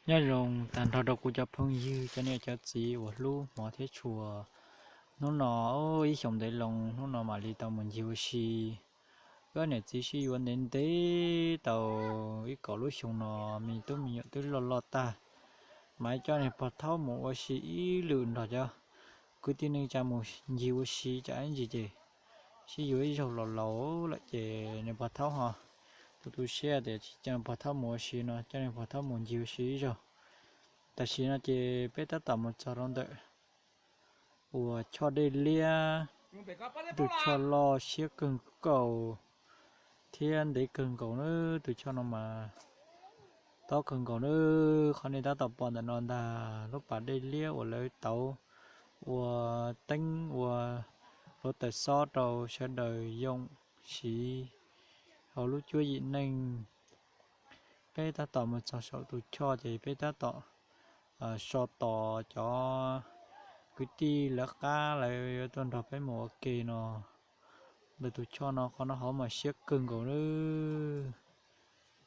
Nyob zoo tag nrho rau kuv cov phooj ywg, cov niam cov txiv uas hlub hmov thiab tshua. Hnub no ib xyoos ntev loo, hnub no mam li tau mus ncig ua si. Wb niam txiv sib yuav ntev ntev tau ib kaum lub xyoo no, me tub me nyuam twb loj loj tag, mas coj niag pog thaub mus ua si ib lwm nrog cov kwv tij neej tsa mus ncig ua si tsam ib ntsis ces sib yuav ib zaug los laus lawm ces niag pog thaub ho tu tu siab tias tsis coj pog thaub mus ua si no, coj niag pog thaub mus ncig ua si ib zaug. Tam sim no ces peb tab tom mus txog rau ntawm uas choj dej liab, tus choj loj siab kawg nkaus thiab ntev kawg nkaus na. Tus choj no mas tob kawg nkaus na. Qhov nej tab tom pom ntawm no ntag, lub pas dej liab uas lawv tauv ua teeb ua hluav taws xob rau sawv daws yoo siv hauv lub cuab yim neej. Peb tab tom mus txog saum tus choj ces peb tab tom so tos cov kwv tij lawv qab lawv yuav tuaj nrog peb mus ua ke no. Ntawm tus choj no qhov no hauv mas siab kawg nkaus na,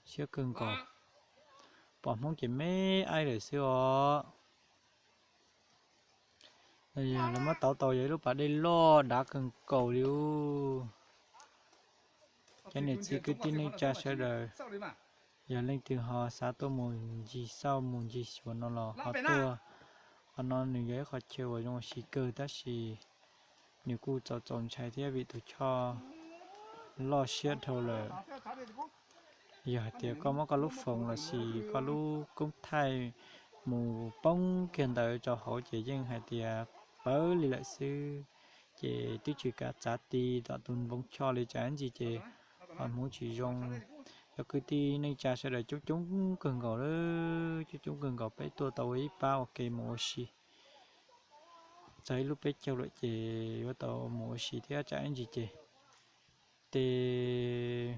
siab kawg nkaus. Pom Hmoob ces me aib lawm xwb os. Yog lawv muab tauv tau yog ib lub pas dej loj dav kawg nkaus li. Cov niam txiv kwv tij neej tsa sawv daws, yog leej twg ho xav tuaj mus ncig xauj mus ncig xyuas no los ho tuaj. Qhov no nws yog ib qho chaw uas zoo ua si kawg tab sis nws kuj txaus txaus ntshai thiab vim tus choj loj siab dhau lawm. Yog hais tias koj muab koj lub foos los sis koj lub koob thaij mus poob kiag ntawd rau hauv ces yeej hais tias pawv li lawm xwb. Ces twb tsis kav txav ti tom tus npoo choj li tsam ib ntsis ces ho hmoov tsis zoo. Cov kwv tij neej tsa sawv daws coob coob kawg nkaus, coob coob kawg nkaus, peb tuaj tau ua ib pab ua ke mus ua si. Txog ib lub peb caug lawm ces yuav tau mus ua si thiab tsam ib ntsis ces tej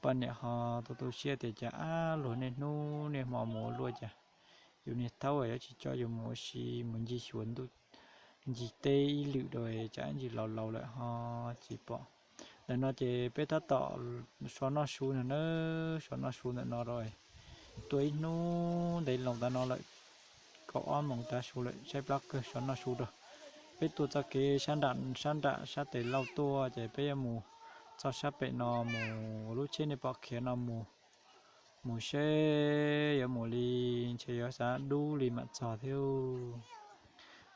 poj niam ho tu tu siab tias cas ab luag niaj hnub niaj hmo mus ua luaj cas yus niag thaub yuav tsis coj yus mus ua si mus ncig xyuas ntuj ncig teb ib lwm rau tsam ib ntsis laus laus lawm ho tsis pom. Ntawm no ces peb tab tom so noj su no na, so noj su ntawm no rau tuaj ib hnub ntev loo tas no lawm, kaum ob moos tav su lawm, tshaib plab kawg, so noj su rau. Peb tuaj txoj kev sab nram sab nram sab tes lauj tuaj ces peb yuav mus txoj sab pem no mus ua lub tsheb nej pom khiav no mus, mus seb yuav mus li ntshe yuav xav dub li mam txog thiab.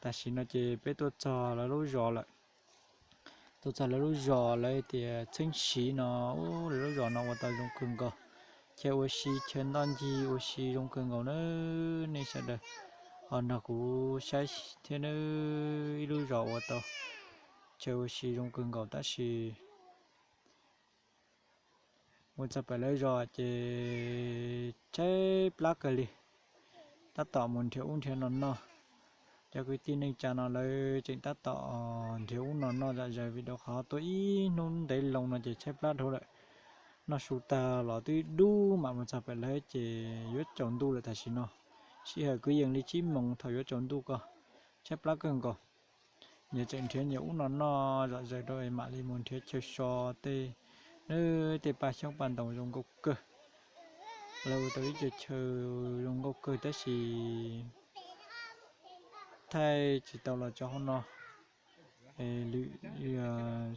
Tam sim no ces peb tuaj txog lawv lub zos lawm. Tuaj txog lawv lub zos lawv tias Txheeb Siv no, lawv lub zos no ua tau zoo kawg nkaus, chaw ua si chaw ntoj ncig ua si zoo kawg nkaus na. Nej sawv daws ho nrog kuv saib thiab nawb, ib lub zos ua tau chaw ua si zoo kawg nkaus tab sis mus txog pem lawv zos ces tshaib plab kawg li, tab tom mus nrhiav ub nrhiav no noj. Cov kwv tij neej tsa no lawv tseem tab tom nrhiav ub no noj zom zaws vim rau qhov tuaj ib hnub ntev loo no ces tshaib plab dhau lawm. Noj su tag los twb dub mam mus txog pem lawv ces yuav tsaus ntuj lawm tam sim no. Sij hawm kwv yees li tsib moos thaum yuav tsaus ntuj ko, tshaib plab kawg nkaus. Nyias tseem nrhiav nyias ub no noj zom zaws rau mam li mus nrhiav chaw so tej, nws tej paj xyoob paj ntoos zoo nkauj kawg. Lawv ua tau ib co chaw zoo nkauj kawg tab sis thaij tsis tau los tso hauv no. Lwm